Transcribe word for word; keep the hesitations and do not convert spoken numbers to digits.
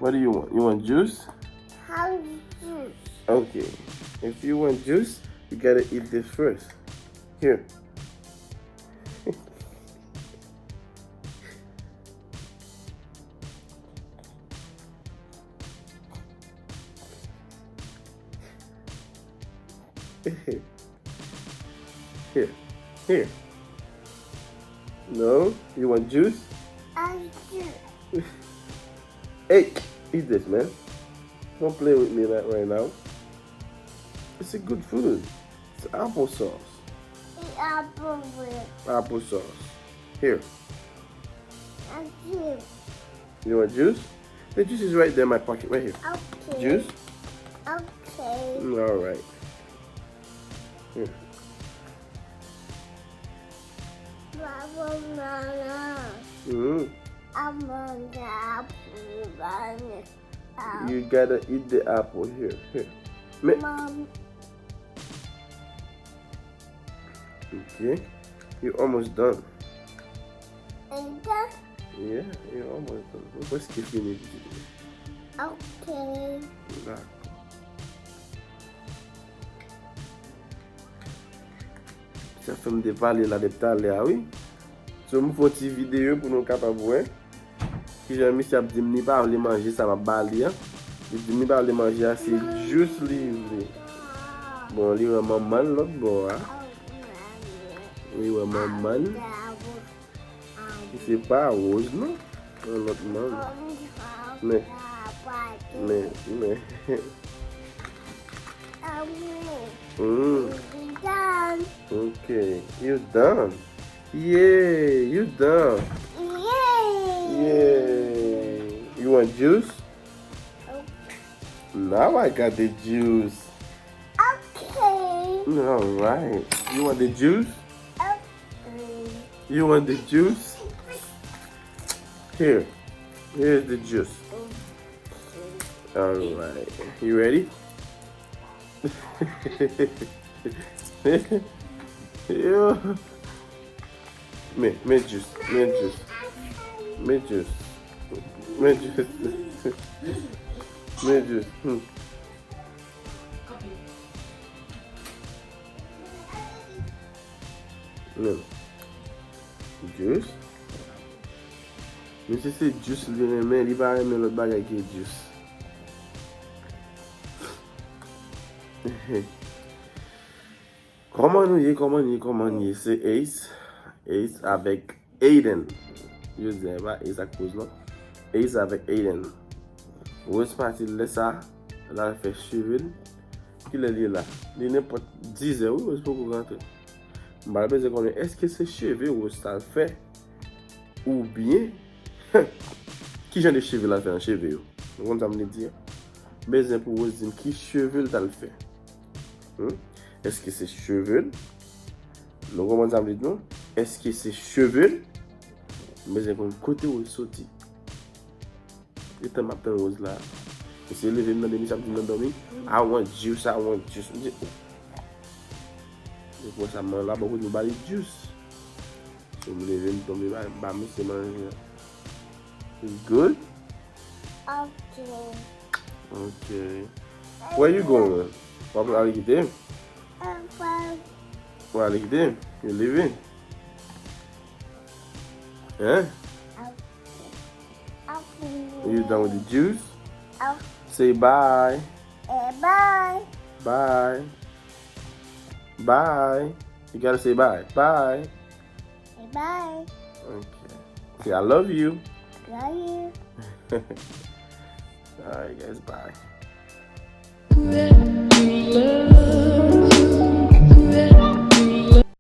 What do you want? You want juice? How juice? Okay. If you want juice, you gotta eat this first. Here. Here. Here. No? You want juice? I do. Hey, eat this, man. Don't play with me like right now. It's a good food. It's applesauce. It's apple with. Applesauce. Here. I do. You want juice? The juice is right there in my pocket, right here. Okay. Juice? Okay. Mm, all right. Here. Papa, mama. Mm. I want the apple right now. You gotta eat the apple here. Here. Me- Mom. Okay. You almost done. Is that? Yeah, you almost done. Ou prèske fini. Okay. Dakò. Sa fè m te pale la depi talè a, wi. So, m fè yon ti videyo pou nou kapab wè kijan misye ap di m li pa vle manje sa m ap ba li an. Li di m li pa vle manje a, se jis li vle. Bon, li wè manman l lòt bò a. Li wè manman l. Se pa Rose, non. Yon lòt manman. Men, men, men. Mm. Okay, you done. Yay, you done. Yay. You want juice? Now I got the juice. Okay. All right. You want the juice? Okay. You want the juice? Here. Here's the juice. Okay. All right. You ready? Yo. Men, men jis, men jis. Men jis. Men jis. Men jis. Hmm. Men. Jis. Misye se jis li renmen, li pa renmen lòt bagay ke jis. Kòman nou ye, kòman nou ye, kòman nou ye? Se Ace. Ace avèk Aiden. Jodi a, e pa Ace ak Rose, non. Ace avèk Aiden. Rose pati lè sa, l al fè cheve l. Kilè l ye la? Li nenpòt dizè, wi, Rose poko rantre. M pral bezwen konnen, èske se cheve Rose t al fè? Oubyen, ki jan de cheve l al fè nan cheve yo? Nou konn sa m vle di a? M bezwen pou Rose di m ki cheve l t al fè. Hmm? Èske se cheve l? Nou konprann sa m vle di nou? Èske se cheve l? M bezwen konn kote Rose soti. Gentan m ap tann Rose la. Misye leve m tande misye ap di m nan dòmi, "I want juice, I want juice." M di, "Oh." Depi sa m la bò kote m ba li juice. So m leve m tonbe ba, ba misye manje. It's good? Okay. Okay. Where you going? W ap ale kite m? W ap ale kite m? You leaving? Hein? You done with the juice? Say bye. Bye. Bye. Bye. You gotta say bye. Bye. Bye. Okay. Say, "I love you." Love you. All right, guys. Bye.